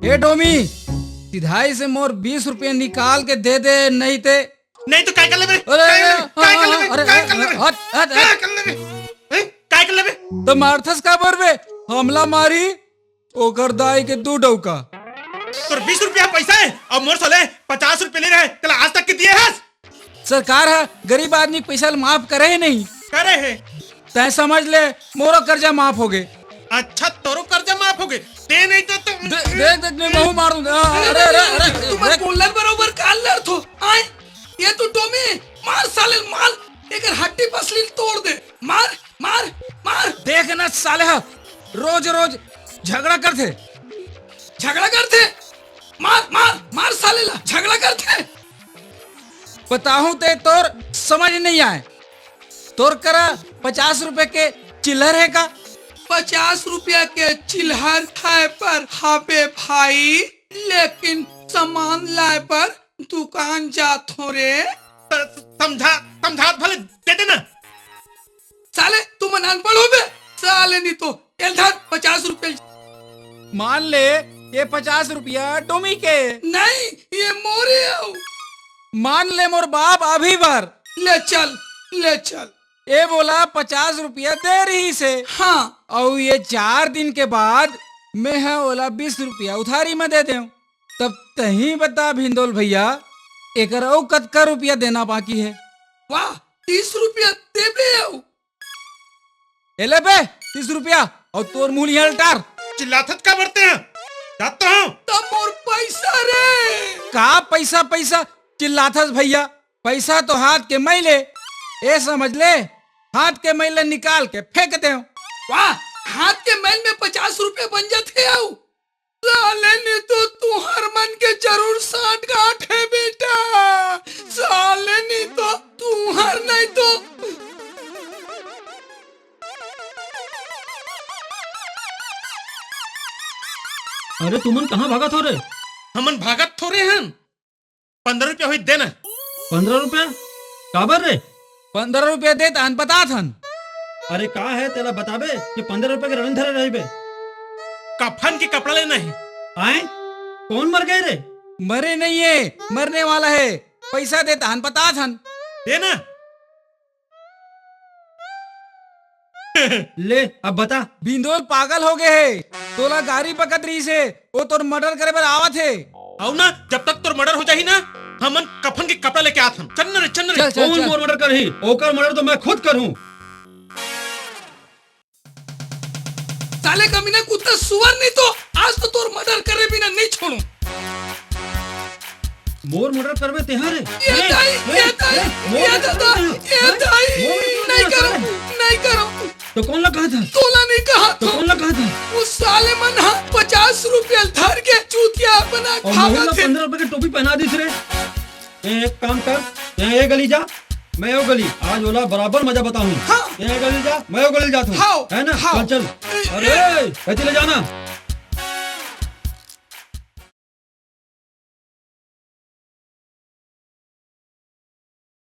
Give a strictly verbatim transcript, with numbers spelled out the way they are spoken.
ए डोमी, सिधाई से मोर बीस रुपया निकाल के दे दे, नहीं ते। नहीं तो काय कर लेबे? अरे, काय कर लेबे? अरे, काय कर लेबे? अरे, काय कर लेबे? हट, हट, हट। काय कर लेबे? हैं? काय कर लेबे? तो मारथस काबर बे? हमला मारी, ओकर दाई के दू डौका। तोर बीस रुपया पैसा है अउ मोर साले पचास रुपया ले रहे, तेला आज तक के दिए हस? सरकार ह गरीब आदमी के पैसा ल माफ करे हे नहीं। करे हे। तैं समझ ले, मोरो कर्जा माफ होगे। अच्छा, तोरो कर्जा माफ होगे? ते नहीं तो, तो दे-, देख, देख, मैं महू मार दूं। आ, अरे, अरे, अरे, तुमन देख। बोलन बरोबर काल लड़थो। आय, ये तो डोमी, मार साले ल, मार, एकर हड्डी पसली ल तोड़ दे। मार, मार, मार। देख ना साले ह, रोज, रोज झगड़ा करथे। झगड़ा करथे? मार, मार, मार साले ला, झगड़ा करथे। बताहूं ते तोर समझ नहीं आय। तोर करा पचास रुपया के चिल्लर हे का? पचास रुपया के चिल्लर खाए पर हाबे भाई, लेकिन सामान लाए पर दुकान जाथो रे। त-, समझा, समझात भले दे देना। साले, तुमन अनपढ़ होबे? साले, नहीं तो, एल धर पचास रुपया। मान ले, ये पचास रुपया डोमी के। नहीं, ये मोरे अउ। मान ले, मोर बाप अभी बर। ले चल, ले चल। ए मोला पचास रुपया दे रहिसे। हाँ। अउ ये चार दिन के बाद मैं ह ओला बीस रुपया उधारी म दे देंव। तब तहीं बता भिंदोल भैया, एकर अउ कतका रुपया देना बाकी हे? वाह, तीस रुपया देबे अउ। ए ले बे, तीस रुपया, अउ तोर मुंह लिहल टार। चिल्लाथस काबर ते ह? जात तो हूं। त मोर पैसा रे। का पैसा, पैसा? चिल्लाथस भैया, पैसा तो हाथ के मैल ए। ए समझ ले, हाथ के मैल ल निकाल के फेंक देंव। वाह, हाथ के मैल में पचास रुपया बन जाथे अउ। साले नहीं तो तुंहर मन के जरूर सांठगांठ हे बेटा। साले नहीं तो तुंहर नहीं तो। अरे तुमन कहाँ भागत हो रे? हमन भागत थोरे हन। पंद्रह रुपया होही, दे ना। पंद्रह रुपया? काबर रे? पंद्रह रुपया दे, तहन बतात हन। अरे का हे, तेला बताबे कि पंद्रह रुपया के रनिन धरे रहिबे? कफन के कपड़ा लेना हे। आय? कौन मर गए रे? मरे नहीं हे, मरने वाला हे। पैसा दे, तहन बतात हन। दे ना। ले, अब बता। भिंदोल पागल हो गए हे, तोला गारी बकत रहिसे, ओ तोर मर्डर करे बर आवत हे। अउ ना, जब तक तोर मर्डर हो जाही ना, हमन कफन के कपड़ा लेके आत हन। चल न रे, चल न रे। चल, चल, कौन चल। मोर मर्डर करही? ओकर मर्डर तो मैं खुद करहूं। साले कमीना कुत्ता सुअर नहीं तो, आज तो तोर मर्डर करे बिना नहीं छोड़ूं। मोर मर्डर करबे तेहा रे? ये ए, दाई, ए, ये दाई, ए, मोर ये मर्डर दादा, करबे तेहा? ये हैं? दाई, मोर मर्डर नहीं करबे करो, तेहा? नहीं करो। तो कौन ला कहा था? तोला नहीं कहा तो था। कौन ला कहा था? उस साले मन हा पचास रुपया धर के चूतिया बना अउ खावत मोहन ला हे। पंद्रह रुपया के टोपी पहना दिस रे। ए, एक काम कर, तैं ए गली जा, मैं ओ गली। आज ओला बराबर मजा बताहूं। हाँ। तैं ए गली जा, मैं ओ गली जात हूं। हाव, है ना? हाव। चल, चल। ए, अरे, ए। कती ले जाना?